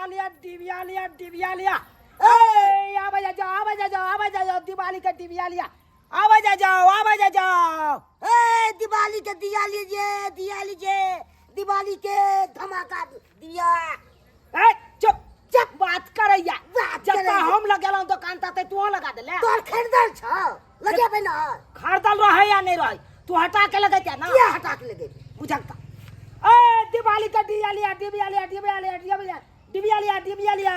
डिबिया लिया, डिबिया लिया, डिबिया लिया। ए, आबै जा जाओ, आबै जा जाओ, आबै जा जाओ, दिवाली के डिबिया लिया, आबै जा जाओ, आबै जा जाओ। ए दिवाली के दिया लीजिए, दिया लीजिए, दिवाली के धमाका दिया। ए चुप चुप, बात करैया। बात जब करैया। हम लगेलहुँ दोकान तते तू लगा देले। तोहर खरीदल छ, लगेबै ना। खरीदल रहे या नहीं रहे, तू हटा के लगैते ना। किया हटा के लगेबै? बुझलता। ए दिवाली के दिया लिया, डिबिया लिया, डिबिया लिया, डिबिया लिया, डिबिया लिया, डिबिया लिया।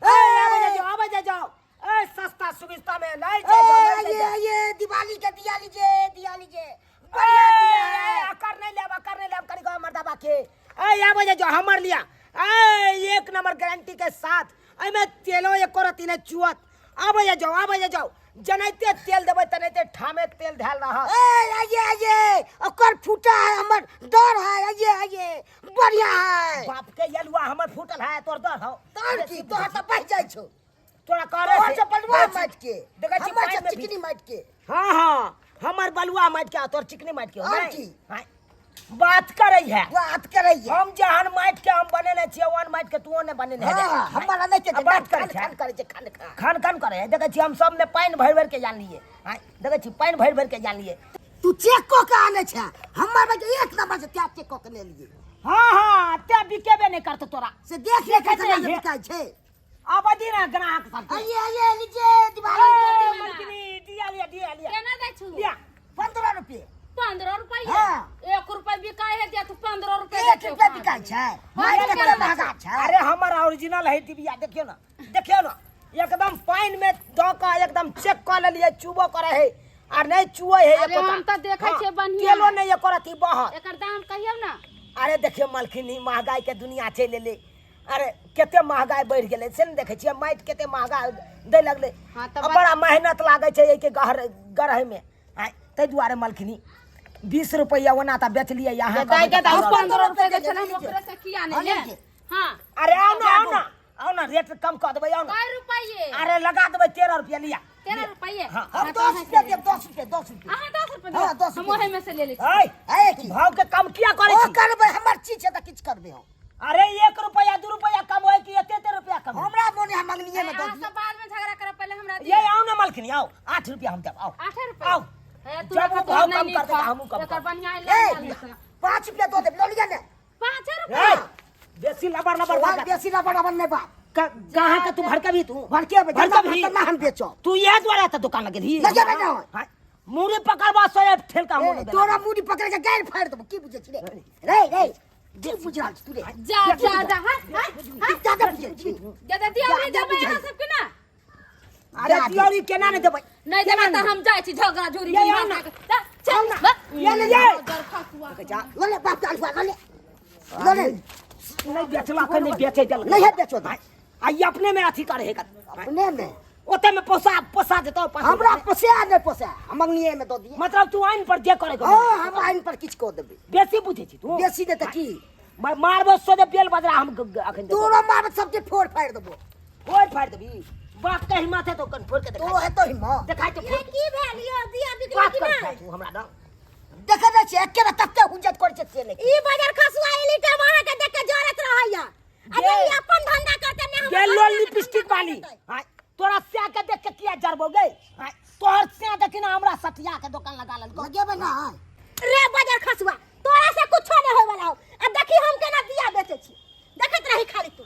ए आबै जा जाओ, आबै जा जाओ। ए सस्ता सुविस्ता में नहीं ए, जाओ, नहीं ये जाओ। ये दिवाली के दिया लीजिए, दिया लीजिए, ए, बढ़िया दिया है। अकर नहीं लेब, अकर नहीं लेब, करी गो मर्दाबा के। ए आबै जा जाओ, हमर लिया। ए एक नंबर गारंटी के साथ, एमे तेलो एको रत्ती नहीं चुअत। आबै जा जाओ, आबै जा जाओ। जनैते तेल देबै तनैते ठामे तेल धैल रहत। ए आइए आइए, ओकर फूटा है, हमर डर है। आइए आइए, बढ़िया है। बाप के यलुआ, हमर फूटल है, तोर डर हौ। तोर की, तोहर तऽ बहि जाइ छौ। तोरा करे तोहर से। से बलुआ माटि के, देखै छी हमर से पानि में चिकनी माटि के। हाँ हाँ, हमर बलुआ माटि के आ तोर चिकनी माटि के हो, और नहीं? की? हाँ, बात करै है। बात करै है। हम जहन माटि के हम बनेने छियै, ओहन माटि के तू ने बनेने हेबे। हाँ, हमर नहि छै। बात करै खान छै। खान करै छै, खान खान। खान खान करै है। देखै छी हम सब में पानि भरि भरि के जानलियै। हाँ, देखै छी पानि भरि भरि के जानलियै। तू चेक कऽ के आनै छै, हमर बेटा एक नंबर से त्याग चेक कऽ के ने लिए। हाँ हाँ, ते बिकेबे नहीं करतो तोरा। से देख ले देखैत केतना रहिहे। बिकाइ छै। आब दी ना ग्राहक सबके। आइए आइए लीजिए दिवाली के ए, दिन। मलकिनी, दिया लिया, दिया लिया। केना दै छु? लिया। 15 रुपये। 15 रुपये? हाँ। 1 रुपये बिकाय है, दिया तू 15 रुपये एक दै छौ। रुपया बिकाइ छै। हाँ, मारि रुपया कते दै महगा छै। अरे हमर ओरिजिनल है डिबिया, देखियौ ना, देखियौ ना, एकदम पानि में दऽ कऽ एकदम चेक कऽ लेलियै, चुबो करे है आर नहीं चुए है। अरे एकोटा। हम तऽ देखै हाँ, छियै बढ़िआँ। तेलो नहीं एको रत्ती बहत। एकर दाम कहियौ ना। अरे देखियौ मलखिनी, महगाई के दुनिया चलि एलै। अरे कते महगाई बढ़ि गेलै से ने देखै छियै, माटि कते महगा दै लगलै। हाँ, तऽ आ बड़ा मेहनत लागै छै एहिके गहर गढ़ैमे। आँय, ताहि दुआरे मलखिनी 20 रुपैआ ओना तऽ बेचलियै अहाँ। दाइ के दाइ। 15 रुपए दै छलै, हम ओकरे से किया नहि हाँ, लेब? हाँ। अरे आउ ना, आउ ना, आउ ना, रेट कम कऽ देबै, आउ ना। कै रुपये? अरे लगा देबै 13 रुपया, लिया। 13 रुपये? हाँ। हम 10 रुपया देब, 10 रुपया, 10 रुपया। अहाँ 10 रुपये हाँ, देब? 10 हम रुपये। ओहे में से ले लै छी। ऐ, है की? भाव के कम किया करै ओ छी? करबै, हमर चीज छै तऽ किछु करबै हम। अरे 1 रुपया 2 रुपया कम होय कि एते एते रुपया कम होय? हमरा मोने हम मंगनिये में दऽ अहाँ दियौ। सब बाद में झगड़ा करब, पहले हमरा ये दिअ। आउ ना मलखिनी, आउ, 8 रुपया हम देब, आउ। 8 रुपया? आउ। हे, तू जब रखा ओ तो भाव नहीं कम नीक करतै तऽ हौ। हमहूँ कम एकर करब। बढ़िआँ ए, लए लिअ। 5 रुपया दऽ देब, लऽ लिअ ने। 5 रुपया? ए, बेसी लबर लबर बात बात बेसी लबर लबर नहि बात। कहाँ के तू भड़कबी? तू भड़केबै, भड़कबी? तऽ ना हम बेचब। तू इएह दुआरे तऽ दुकान लगेलही? लगेबै नहि। हाँ, मुड़ी पकड़बा सोए ठेलका ए, मुड़ी। तोरा मुड़ी पकड़ के गारि फाड़ि देबौ, की बुझै छी रे? रे रे, की बुझि रहल छी तू रे? जा जा जा, हाँ हाँ हाँ। ज्यादा बुझै छी। ज्यादा दियौरी जा, देबै बुझै। अहाँ सबके ना? अरे दियौरी केना नहि देबै? नहीं देबै तऽ हम जाइ छी झगड़ा झूरी। ये आउ ना। चल ना। ये ले, ये। ये। लऽ ले बाप के अलुआ, लऽ ले, लऽ ले। नहीं बेचला के नहीं बेचे देलकै। नहीं है बेचो दे। आ ई अपने में अथी करे है। अपने में ओते में पोसा पोसा देतौ 5 हमरा रुपया। पोसै नहि पोसै, हम मंगनिये में दऽ दिए। मतलब तू आइन पर जे करे के हाँ, हम आइन पर किछु कऽ देबै। बेसी बुझै छी तू। बेसी दे तऽ की? मारबो सोझे बेल बजरा हम अखन देबो। तोरो मारब, सबके फोड़ फाड़ि देबो। फोड़ फाड़ि देबी? बाप के हिम्मत है तो कन फोड़ के देखा। तोरो हेतौ हिम्मत? देखाय तो फोड़। की भेल यौ, दिया बिकलै बात कि कर नहि? तू हमरा ना। देखै नहि छियै, एके बेर तते हुज्जत करै छै से नहि। ई बाजार खसुआ एली टाइम अहाँ के देख के जरत रहैया। आ गे। नहीं अपन धंधा करते ने हमर गे धंधा लोल के लिपस्टिक धंधा वाली। करतै। हाँ, तोरा स्या के देख के किया जरबो गे? हाँ, तोहर स्या देखी ना हमरा सटिया के दुकान लगा लेलको। लगेबै ना। रे बाजार खसुआ, तोरा से कुछो नहीं होय वाला हो। आ देखी हम केना दिया बेचै छी, देखैत रही खाली तू।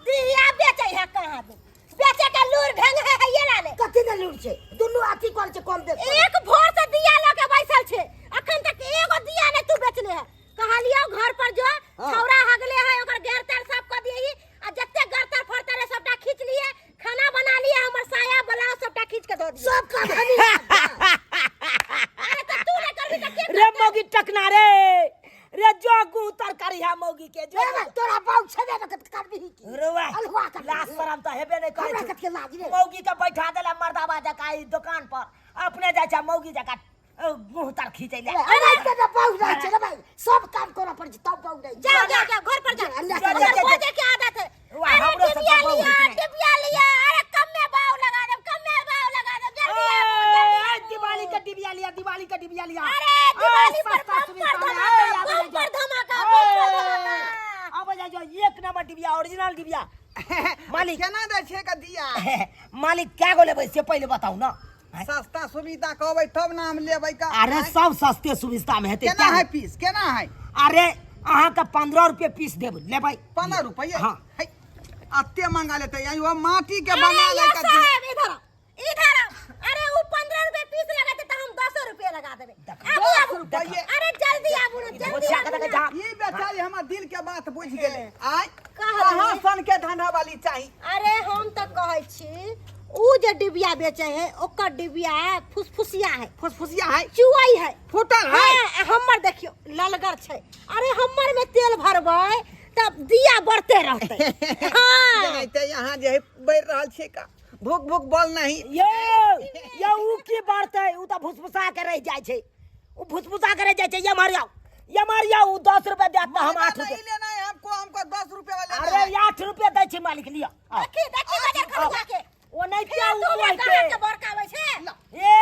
दिया बेचै है कहाँ दे बेचे के लूर ढंग है, है ये ना ने। कथी ने लूर छै? दुनू अथी करै छै कम बेस। एक भोर से दिया लऽ के बैसल छै, अखन तक एगो दिया नहीं तू बेचले है। कहलियो घर पर जो हाँ। छौड़ा हगले है, ओकर घेर तेर साफ कऽ दियही आ जते गरतर फरतर है सबटा खींच लिए, खाना बना लिए, हमर साया ब्लाउज सबटा खींच के धो दिए। सब काम हमी। अरे तऽ तू नहीं करबी तऽ के? रे मौगी टकना रे, रे जो गु तरकारी है मौगी के जो। रे भाई, तोरा बाउ छेबे ने करबी की? रे वाह, अलहुआ करबही। लाज शरम तऽ हेबे नहीं करै हमरा छै। कथी लाज रे? मौगी के बैठा देला मर्दाबा जकाँ ई दुकान पर, अपने जाइ छै मौगी जकाँ मुँह तर खींचै ले। अरे ते ने बाउ रहै छै रे भाई, सब काम करऽ पड़ै छै तब बाउ रहै छै। जाओ जाओ जाओ, घर पर जाओ। जा, जा, ओकर जा, जा। बोझे के आदत है। वाह, अरे हमरो सबके डिबिया बाउ लिया, होइत नहि। डिबिया लिया, अरे कम में बाव लगा देब, कम में बाव लगा देब, जल्दी आबू, जल्दी ए, आबू। दिवाली के डिबिया लिया, दिवाली के डिबिया लिया। अरे दिवाली ए, पर सस्ता बम सुविधा पर में, धमाका, ए, आबै बम जाओ। पर धमाका, बम पर धमाका। आबै जाओ, एक नंबर डिबिया, ओरिजिनल डिबिया। मालिक केना दै छियै का दिया मालिक क्या गो लेबै से पहिले बताउ ना सस्ता सुविधा कहबै तब ना हम लेबै का अरे सब सस्ते सुविधा में हेतै केना क्या है पीस केना है अरे अहाँके 15 रुपये पीस देब लेबै 15 रुपये हाँ। है अते मंगा लेते यही वो माटी के अरे बना यो ले का दिया साहब इधर आओ, इधर आओ। अरे वो 15 रुपए पीस लगाते तो हम 10 रुपए लगा देबे। आबू आबू रुपये। अरे जल्दी आबू ना जल्दी धोतिया के आबू देखे ना। जा ई बेचारी हमर दिल के बात बुझ गेलै आय कहलियै। अहाँ सन के धंधा वाली चाही अरे हम तो कहै छी ऊ जे डिबिया बेचे है ओकर डिबिया फुसफुसिया है फुसफुसिया है चुआई है फूटल है हाँ, आ हमर देखियो ललगर छै अरे हमर में तेल भरबै तब दिया बढ़ते रहतै हाँ जेनाहिते यहाँ जे है बढ़ि रहल छै का भूख भूख बोल नहीं ये ये ऊ की बढ़तै ऊ तऽ फुसफुसा के रहि जाइ छै ऊ फुसफुसा के रहि जाइ छै ये मारिया ये मारिया ऊ 10 रुपये देत तऽ हम 8 नहीं रुपये लेना है हमको हमको 10 रुपये वाला अरे लेना है। 8 रुपये दै छै मालिक लिअ आउ। देखी देखी बजर खरुआ के ओ नहि फेर क्या ऊ तू हमरा कहै ग्राहक छै के बड़काबै छै ए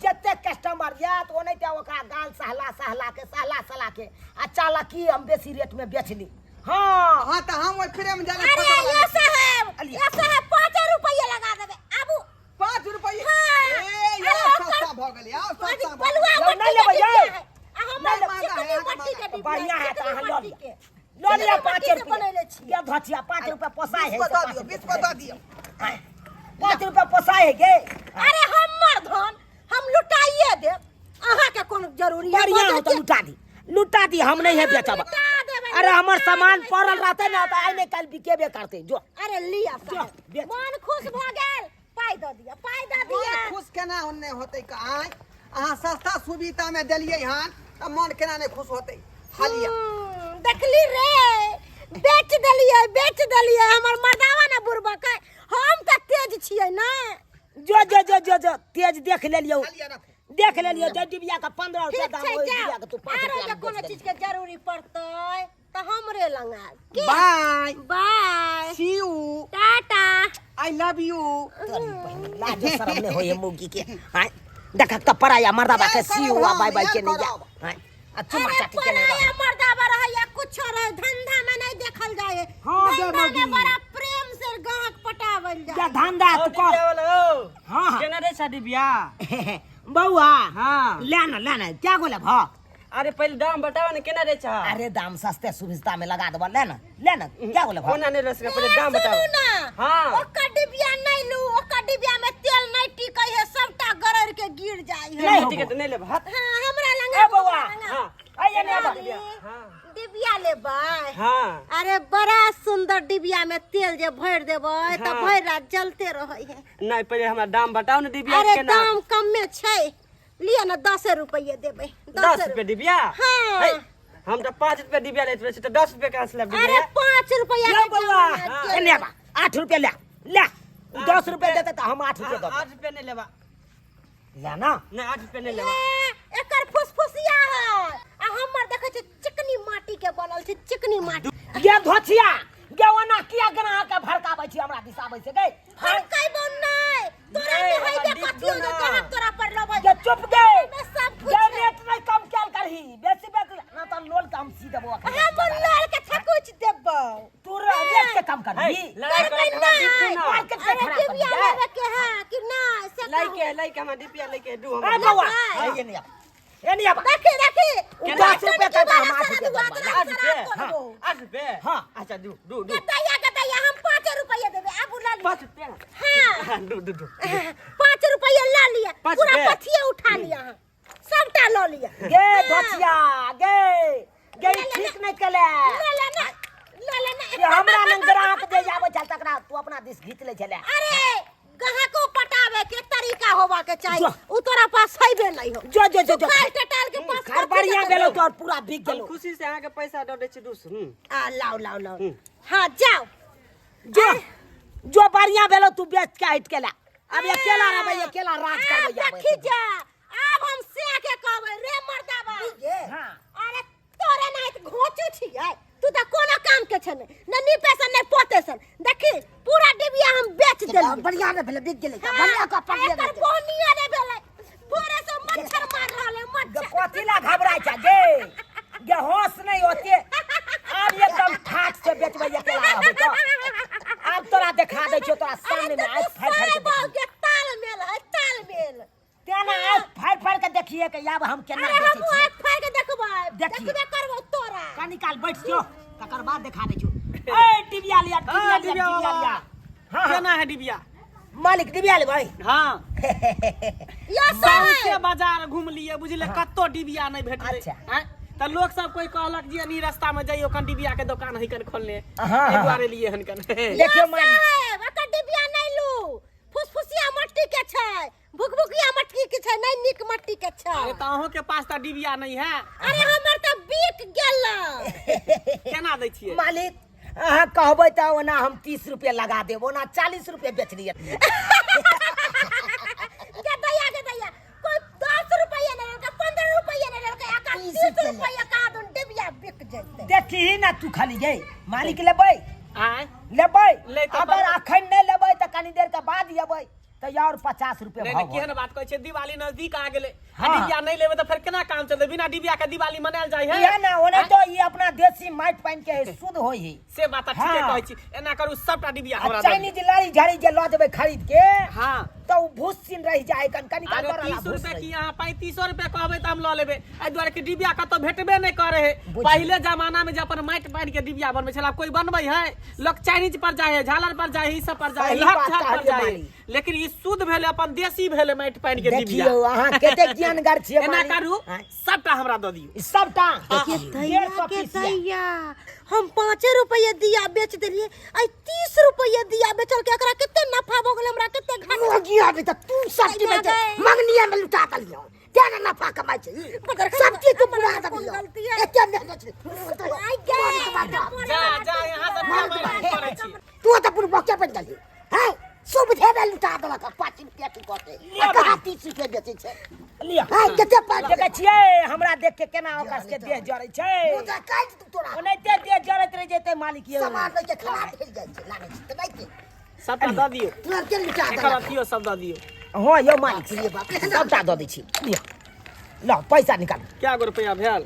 जते कस्टमर जात ओ नहि ओकरा गाल सहला सहला के सहला सहला के आ चालाकी हम बेसी रेट में बेच ली हाँ हाँ तो हम ओहि फ्रेम जाने अरे यो साहब यो साहब 5 रुपया लगा देबे आबू 5 रुपये हाँ। ए यार अरे ओकर- सस्ता भ गेल यार सस्ता भ बलुआ यौ, मट्टी नहि के लेबै, डिबिया यौ। है। आ हमर नहि चिकनी लेबै, मट्टी के डिबिया बढ़िया है तो चिकनी अहाँ लऽ मट्टी लिअ के। लऽ लिअ चिकनी 5 मट्टी से रुपये बनैले छी ये धचिया 5 रुपये पोसाय है 20 को दऽ दियौ 20 को दऽ दियौ 5 रुपये पोसाय है गे अरे हमर धन हम लुटाइए देब अहाँ के कोनो जरूरी है बढ़िया हो तो लुटा दी लुटा दी हम नहीं है बेचब लुटा देबै, अरे हमर लुटा सामान देबै पड़ल सब। रहते ना तो आइ नहीं कल बिकेबे करते जो अरे लिया जो, साहब बेच। मन खुश भ गेल पाइ दऽ दिअ पाइ दऽ मन दिअ खुश केना नहि होतै का आँय अहाँ सस्ता सुविधा में देलियै हन तऽ मन केना नहि खुश होतै हालिया देखली रे बेच देलियै बेच देलियै हमर मर्दावा ने बुड़बक है हम तऽ तेज छियै ने जो जो जो जो जो तेज देख लेलियौ हालिया रखू देख लेलियौ जे डिबिया के 15 रुपया ठीक दाम छै ओहि डिबिया जाउ के तू 5 आरो रुपया जे में कोनो बेच चीज के जरूरी पड़तै तऽ हमरे लग आयब की bye bye see you tata I love you देली। तोरी बहिन लाजो शरम नहि होइए मौगी के आँय देखक तऽ पराया मर्दाबा के यार सी हुआ करब हम, बाय बाय यार के नहीं जा करब। आँय आ चुमा अरे चाटी के नहीं पराया मर्दावा रहे या कुछो रहे धंधा में नहीं देखल जाए हाँ, गे धंधा में मौगी। बड़ा प्रेम से गाहक पटावल जा जाए धंधा तू कर डिबिया वाला ओ हाँ, हाँ। केना रे छा डिबिया बौआ हाँ। ले ना ले ना क्या गोले भ अरे पहले दाम बताओ ना केना रे छा अरे दाम सस्ते सुविधा में लगा देबा ले ना ले ना क्या गोले भ कोना नहीं रस पहले दाम सुनू बताओ ना हाँ। ओकर डिबिया नहीं लू ओकर डिबिया में तेल नहीं टिकै है सबटा गरर के गिर जाय है नहीं टिकट नहीं लेब हाथ हाँ हमरा लंग ए बौआ हाँ आइए ने आबा। हाँ डिबिया लेबै हाँ अरे बड़ा सुंदर डिबिया में तेल जे भर देबै तऽ हाँ। भरि रात जलते रहै है नहीं पहले हमरा दाम बताओ ना डिबिया अरे केना दाम कमे छै लिअ ना 10 रुपये देबै 10 रुपये डिबिया हाँ। है, हम तो 5 रुपये डिबिया लेते रहे तो 10 रुपये कहाँ से लेब अरे डिबिया 5 रुपया ले के बौआ जमाना तेल। एने आबा 8 रुपया ले ले 10 रुपया देते तऽ हम 8 रुपया 8 देबै रुपये नहीं लेबा ले ना नहीं 8 रुपये नहीं लेबा ए, एकर फुसफुसिया है आ हमर देखै छै चिकनी माटी के बनल छै चिकनी माटी गे धोछिया गे ओना किया ग्राहक के भड़काबै छी हमरा दिस आबै छै गे भड़कैबो नहि तोरा नहीं, में हैबे हमरा कथियो दिखतो जे ना। ग्राहक तोरा पर लबै गे चुप गे में सब कुछ गे है। रेट नहीं कम कैल करही बेसी बेसी ना त लोल के हम सी देबो अखन हमर लाल के थकुच देबो तू रेट के कम करही है, लड़ाई करबै करे हमरा नहि दिखतो ना। मार्केट के अरे खराब कर डिबिया दिया। लेबे के है कि नहि से कहू। लइके लइके हमरा डिबिया लइके दू ए हमरा बौआ लेबै। आइए नहीं आबा ए नहीं आबा देखी देखी उ 10 रुपया का हम 8 रुपया देबो 8 रुपये हाँ। 8 रुपये हाँ। अच्छा दू दू दू गतैया गतैया हम 5 रुपया देबे आबू ला लिया 5 रुपये हाँ हाँ दू दू दू 5 रुपया ला लिया पाँच पूरा रुपया? पथिया उठा लिया अहाँ सबटा लऽ लिया गे धोछिया गे गे ई ठीक नहीं केले ले ले ना ले ले ना ये हमरा लंग ग्राहक जे आबै छल तकरा तू अपना दिस घीच लै छले अरे ग्राहको पटावे के तरीका होवा के चाहिए जो। उ तोरा पास हैबे नहीं हो जो जो जो जो खाल टटाल के पास घर बढ़िया गेलो तोर पूरा बिक हम गेलो खुशी से अहाँके पैसा दऽ दै छी दू सौ आ लाओ लाओ लाओ हाँ जाओ जो जो बढ़िया भेलो तू बेच के हट के ला अब अकेला रहबै अकेला राज आब करबै आबै देखी जा आब हम से के कहबै रे मर्दाबा हाँ अरे तोरे नहीं त घोचू छियै तू त कोनो काम के छने न नीपे सन न पोते सन देखी पूरा डिबिया हम बेच देलियै बढ़िया ने भेलै बिक गेलै बढ़िया का पकड़े एकर बोनिया ने भेलै भोरे से मच्छर मार रहल है गे मच्छर कथी ला घबराइ छ गे गे होश नहीं होते आब एकदम ठाठ से बेचबै अकेला रहबै तो देखा दै छियौ तोरा सामने में आँखि फाड़ि फाड़ि के साहेब देखिए के तालमेल है तालमेल। तेना आँखि फाड़ि फाड़ि के देखिए के आब हम केना अरे बेचै हमहूँ छियै। आँखि फाड़ि के देखबै। देखिए। देखबे करबौ तोरा। कनी काल बैठ जो तकर बाद देखा दै छियौ। ए डिबिया लिया डिबिया हाँ, लिया डिबिया डिबिया बाबा। लिया। हाँ, हाँ। केना है डिबिया? मालिक डिबिया लेबै? हाँ। यो सौंसे साहेब बाजार घुम लिए बुझले, कतो डिबिया नहीं भेटलै। अच्छा। आँय? तऽ लोक सब कोई कहलक जे एनी रास्ता में जाइयो कन डिबिया के दुकान है कन खोलने। हाँ, हाँ, एहि हाँ। दुआरे लिए हन कन। देखियौ मालिक। साहेब एकर डिबिया नहीं लू, फुसफुसिया मट्टी के छै, भुकभुकिया मट्टी के छै, नहीं नीक मट्टी के छै। अरे तऽ अहूँ के पास तऽ डिबिया नहीं है। अरे हमर तऽ बिक गेल। केना दै छियै? मालिक अहाँ कहबै तऽ ओना हम 30 रुपये लगा देब, ओना 40 रुपये बेच लिअ। गे दैया, गे दैया, कोई 10 रुपया नहीं लेलकै, 15 रुपया नहीं लेलकै, एकर 30 30 रुपया। रुपया कहाँ दुन डिबिया बिक जेतै। देखी ना तू खाली गे मालिक लेबै? आँय? लेबै? ले तऽ अगर अखन नहि लेबै तऽ कनी देर के बाद एबै तऽ और 50 रुपये नहीं भाव नहीं, केहन होत। बात कहै छै, दिवाली नजदीक आ गेलै आ हाँ। डिबिया नहीं लेबै तऽ फेर केना काम चलतै? बिना डिबिया के दिवाली मनायल जाइ है? इएह ना, ओना तो ई अपना देसी माटि पानि के है, शुद्ध होइ है। से बात तऽ ठीके हाँ। कहै छी। एना करू सबटा डिबिया आ हमरा दऽ दिअ। चाइनीज लड़ी झड़ी जे लऽ जेबै खरीद के हाँ। तऽ ओ भूस सीन रहि जाइ कन कनी अरे काल 30 रुपए की अहाँ 35 रुपए कहबै तऽ हम लऽ लेबै। एहि दुआरे कि डिबिया कतौ भेटबे नहि करै है। बुझि। पहिले जमाना में जे अपन माटि पानि के डिबिया बनबै छलै, आब कोई बनबै है? लोग चाइनीज पर जाइ है, झालर पर जाइ है, ई सब पर जाइ है, सही लहक बात झाल पर कहलियै जाइ है। मालिक। लेकिन ई शुद्ध भेलै, अपन देसी भेलै माटि पानि के डिबिया। देखियौ अहाँ कते ज्ञानगर छियै एना मालिक। करू आँय। सबटा हमरा दऽ दियौ। ई सबटा के दैया, 150 के पीस यऽ। दैया, हम 5 रुपये दिया बेच देलिए, आई 30 रुपये दिया बेचल के एकरा कते नफा भ गेल, हमरा कते घाटा। मोगिया में तऽ तू सब चीज अरे बेच गए। मंगनिया में लुटा देलियौ, तें ने नफा कमाइ छै ई। मगर सब चीज तू पुरा हमर कोन देलियौ। गलती है? एते मेहनत छै। आई गे, जा जा यहाँ से मार मार दे। करै छी। तू तऽ बुड़बके बनि गेलही हैं, सुविधे में लुटा देलक 5 रुपया की कहते आ कहाँ 30 रुपया बेचै छै। लिअ। हैं, कते पाइ देखै छियै हमरा देख के केना ओकर सबके देह जरै छै। मुदा काटि दू तोरा। ओनाहिते देह जरैत रहि जेतै मालिक यौ। सामान लै के खराब भेल जाइ छै, लागै छै तऽ नहि के। सबटा दऽ दियौ। तुरन्ते लुटा एकर देलक। अथियो सब दऽ दियौ। हँ यौ मालिक, बाप रे बाप। सबटा दऽ दै छी। लिअ लौ पैसा निकालू। क्या गो रुपया भेल?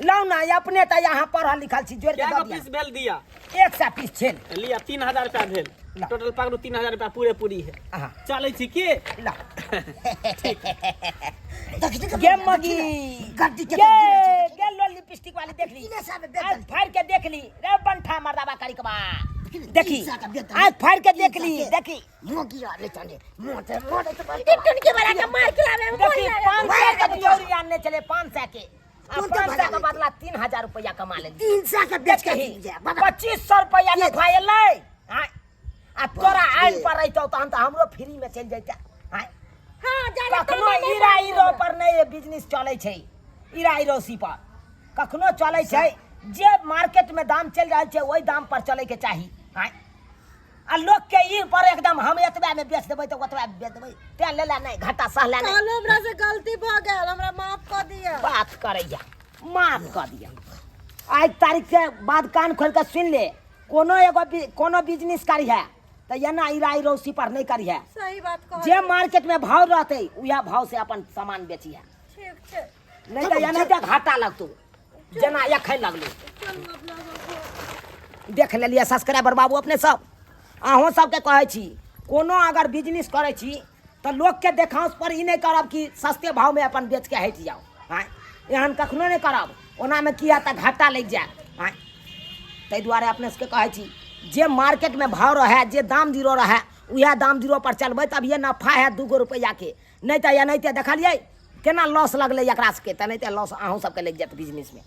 लौ ना, अपने तऽ यहाँ पढ़ल लिखल छी, जोड़ि के क्या दऽ गो दिअ। पीस भेल दिया? 100 पीस छेल। लिअ 3000 रुपया भेल। ला। टोटल पकड़ू 3000 रुपया पूरे पूरी है। हाँ। चलै छी की? ला। देख, देख, गे मगी। गड्डी के गे गे लो लिपस्टिक वाली देख ली, तीने सौ में बेच आज देलकै। फाड़ के देख ली रे बंठा मर्दाबा करी के बा। देखी 300 के बेच देलकै। आज फाड़ के देख ली, 300 के। देखी मोगिया ले चले मोटे मोटे तो बस टिन के वाला के मार खिलावे में देखी मोर 500 के दियौरी आनने चले 500 के, आ तुरंत 500 भगा के लेतै। बदला 3000 रुपया कमा ले। 300 के बेच के देखी जा बाबा। 2500 रुपया नफा एलै। आँय, आ तोरा बाप रे। आइन पर रहितौ तहन तऽ हमरो फ्री में चलि जैते। आँय, हां जाने कखनो ईरा ईरो पर नहि बिजनेस चलै छै, ईरा ईरोसी पर कखनो चलै छै। जे मार्केट में दाम चलि रहल छै ओहि दाम पर चलै के चाही। आँय, आ लोक के ई पर एकदम हम एतबा में बेच देबै तऽ ओतबा में बेच देबै, तें लेला नहि, घाटा सहला नहि। कहलो हमरा से गलती भ गेल, हमरा माफ क दिअ। बात करैया माफ कऽ दिअ। आज तारीख के बाद कान खोल के सुन ले, कोनो एगो कोनो बिजनेस करिहे तऽ एना ईरा ईरौसी पर नहि करिहे। सही बात कहलियै। जे मार्केट में भाव रहतै उएह भाव से अपन सामान बेचिहे। ठीक छै। नहि तऽ एना तऽ घाटा लगतौ जेना एखन लगलै। चलू अपना सब घर। देख लेलियै सब्सक्राइबर बाबू, अपने सब अहूँ सबके कहै छी, कोनो अगर बिजनेस करै छी तऽ लोकके देखाउस पर ई नहि करब कि सस्ते भावमे अपन बेचके हटि जाउ। आँय, एहन कखनो नहि करब, ओनामे की हैत तऽ घाटा लागि जायत। आँय, ताहि दुआरे अपने सबके कहै छी जे मार्केटमे भाव रहए, जे दाम जीरो रहए, उएह दाम जीरो पर चलबै तभिए नफा हैत 2 गो रुपैआके, नहि तऽ एनाहिते देखलियै केना लॉस लगलै एकरा सबके, तेनाहिते लॉस अहूँ सबके लागि जायत बिजनेसमे।